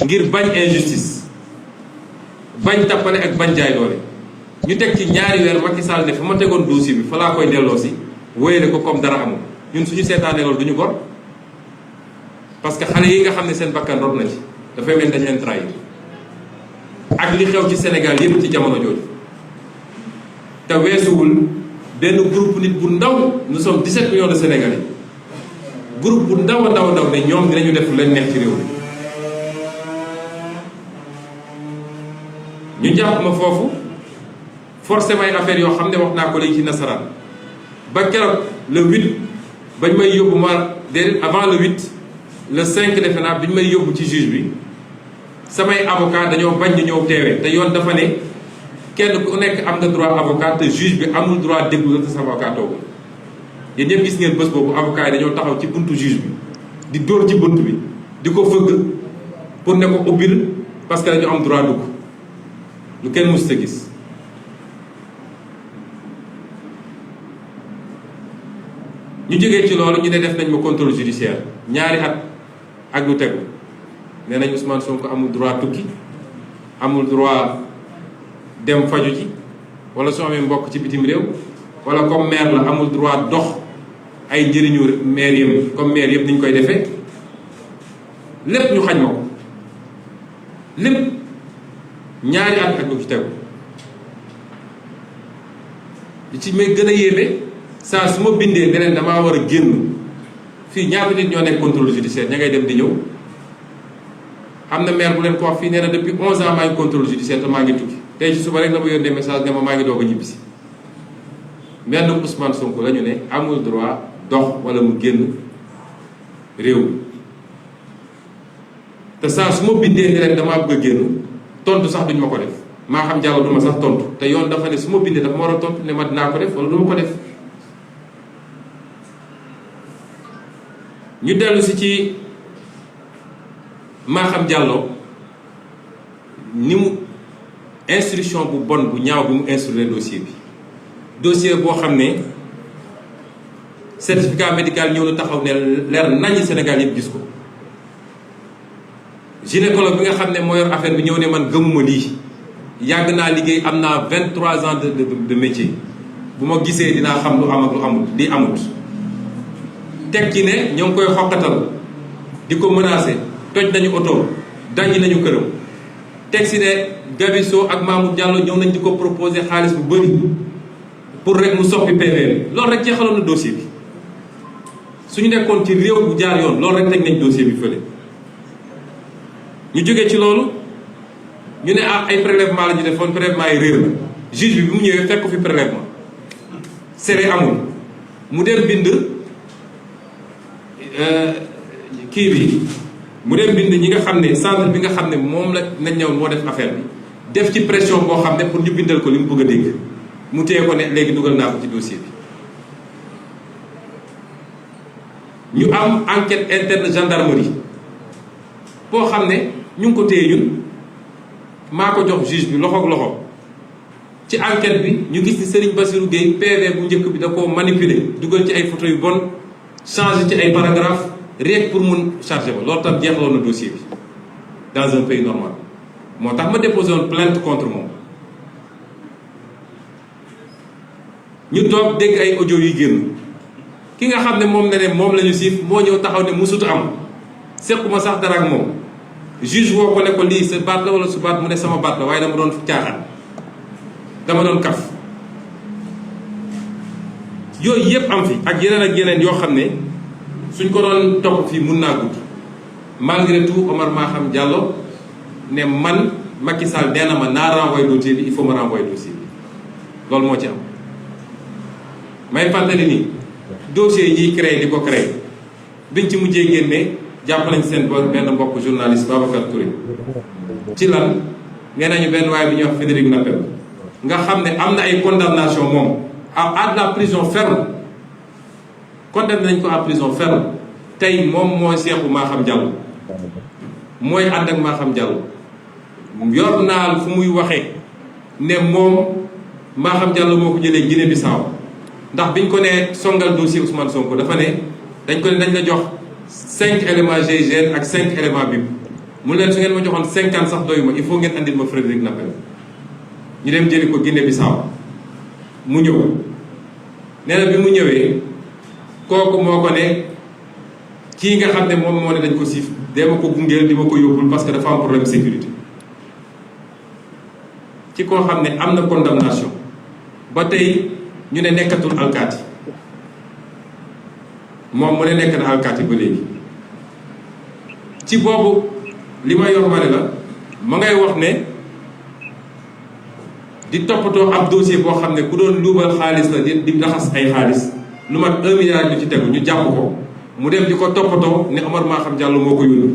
ngir bañ injustice bañ tappale ak bañ jaay doole ñu teg ci ñaari weer Macky Sall ne fa ma tegoon dossier bi fa laa koy delloo si wéyale ko comme dara amul ñun suñu seetaanee loolu duñu gor parce que xale yi nga xam ne seen bakkan rot na ci dafay mel dañ leen trahir ak li xew ci Sénégal yépp ci jamono jooju te weesuwul benn groupe nit bu ndaw nous sommes 17 millions de Sénégalais groupe bu ndaw a ndaw ne ñoom dinañu def lu leen neex ci réew mi ñu jàpp ma foofu forcément ay affaires yoo xam ne wax naa ko léegi ci nasaraan ba keroog le 8 bañ may yóbbu ma déedéet avant le 8 le 5 defe naa bi ñu may yóbbu ci juge bi samay avocat dañoo bañ ñu ñëw teewee te yoon dafa ne kenn ku nekk am nga droit avocat te juge bi amul droit déglu la te sa avocat toogul yéen ñëpp gis ngeen bés boobu avocat yi dañoo taxaw ci buntu juge bi di dóor ci bunt bi di ko fëgg pour ne ko ubbil parce que dañu am droit dugg lu kenn mës a gis ñu jógee ci loolu ñu ne def nañ ma contrôle judiciaire ñaari at ak lu tegu nee nañ Ousmane Sonko amul droit tukki amul droit dem faju ci wala soo amee mbokk ci bitim réew wala comme maire la amul droit dox ay njëriñu maire yëpp comme maire yëpp ni ñu koy defee lépp ñu xañ ma ko lépp ñaari at ak lu ci tegu li ci may gën a yéeme saa su ma bindee neneen damaa war a génn fii ñaata nit ñoo nekk contrôle judiciaire ña ngay dem di ñëw am na maire bu leen ko wax fii nee na depuis 11 ans maa ngi contrôle judiciaire te maa ngi tukki tey ci suba rek la ma yónnee message ne ma maa ngi doog a ñibbisi benn Ousmane Sonko la ñu ne amul droit dox wala mu génn réew te saa su ma bindee neneen damaa bëgg a génn tontu sax duñ ma ko def maa xam jàll du ma sax tontu te yoon dafa ne su ma bindee dafa ma war a tontu ne ma dinaa ko def wala du ma ko def. ñu dellu si ci Maham Diallo ni mu instruction bu bon bu ñaaw bi mu instruire dossier boo xam ne certificat médical ñëw na taxaw ne leer nañu Sénégal yëpp gis ko gynécologue bi nga xam ne moo yor affaire bi ñëw ne man gëmuma lii yàgg naa liggéey am naa 23 ans de métier bu ma gisee dinaa xam lu am ak lu amul lii amut teg ci ne ñoo ngi koy xoqatal di ko menacé toj nañu oto dañi nañu këram teg si ne Gabisso ak Mamour Diallo ñëw nañ di ko proposé xaalis bu bëri pour rek mu soppi PV loolu rek jeexaloon na dossier bi suñu nekkoon ci réew bu jaar yoon loolu rek teg nañ dossier bi fële ñu jógee ci loolu ñu ne ah ay prélèvement la ñu defoon prélèvement yi réer la juge bi mu ñëwee fekk ko fi prélèvement serré amul mu dem bind kii bi mu dem bind ñi nga xam ne centre bi nga xam ne moom la nañ ñëw moo def affaire bi def ci pression boo xam ne pour ñu bindal ko li mu bëgg a dégg mu téye ko ne léegi dugal naa ko ci dossier bi ñu am enquête interne gendarmerie boo xam ne ñu ngi ko téye ñun maa ko jox juge bi loxo ak loxo ci enquête bi ñu gis ni Serigne Bassirou Gueye PV bu njëkk bi da koo manipuler dugal ci ay photo yu bon changer ci ay paragraphe rien pour mun charger ba loolu tam jeexaloon na dossier bi dans un pays normal moo tax ma déposé woon plainte contre moom ñu toog dégg ay audio yuy génn ki nga xam ne moom ne ne moom la ñu siif moo ñëw taxaw ne musut am sequma sax dara ak moom juge woo ko ne ko lii sa baat la wala su baat mu ne sama baat la waaye dama doon caaxaan dama doon kaf yooyu yëpp am fi ak yeneen yoo xam ne suñ ko doon topp fii mun naa gudd malgré tout Omar Maham Diallo ne man Macky Sall dee na ma naa renvoyer dossier bi il faut ma renvoyer dossier bi loolu moo ci am may fàttali ni dossier yi ñuy créé di ko créé biñ ci mujjee génne jàpp nañ seen benn mbokk journaliste Babacar Touré ci lan nee nañu benn waaye bi ñuy wax Frédéric Nappel nga xam ne am na ay condamnation moom à la prison ferme condamné nañ ko à prison ferme tey moom mooy seexu Maham Diallo mooy ànd ak Maham Diallo yor naa fu muy waxee ne moom Maham Diallo moo ko jëlee Guinée Bissau ndax biñ ko nee songal dossier Ousmane Sonko dafa ne dañ ko ne dañ la jox 5 éléments GIGN ak 5 éléments BIP mu leen su ngeen ma joxoon 50 sax doyu ma il faut ngeen andil ma Frédéric Napel ñu dem jëli ko Guinée Bissau mu ñëw nee na bi mu ñëwee kooku moo ko ne kii nga xam ne moom moo ne dañ ko siif dee ma ko gungeel di ma ko yóbbul parce que dafa am problème sécurité ci koo xam ne am na condamnation ba tey ñu ne nekkatul alkaati moom mu ne nekk na alkaati ba léegi ci boobu li ma yor ma ne la ma ngay wax ne di toppatoo ab dossier boo xam ne ku doon luubal xaalis la di laxas ay xaalis lu mat 1 milliard ñu ci tegu ñu jàpp ko mu dem di ko toppatoo ne Omar Maham Diallo moo ko yónni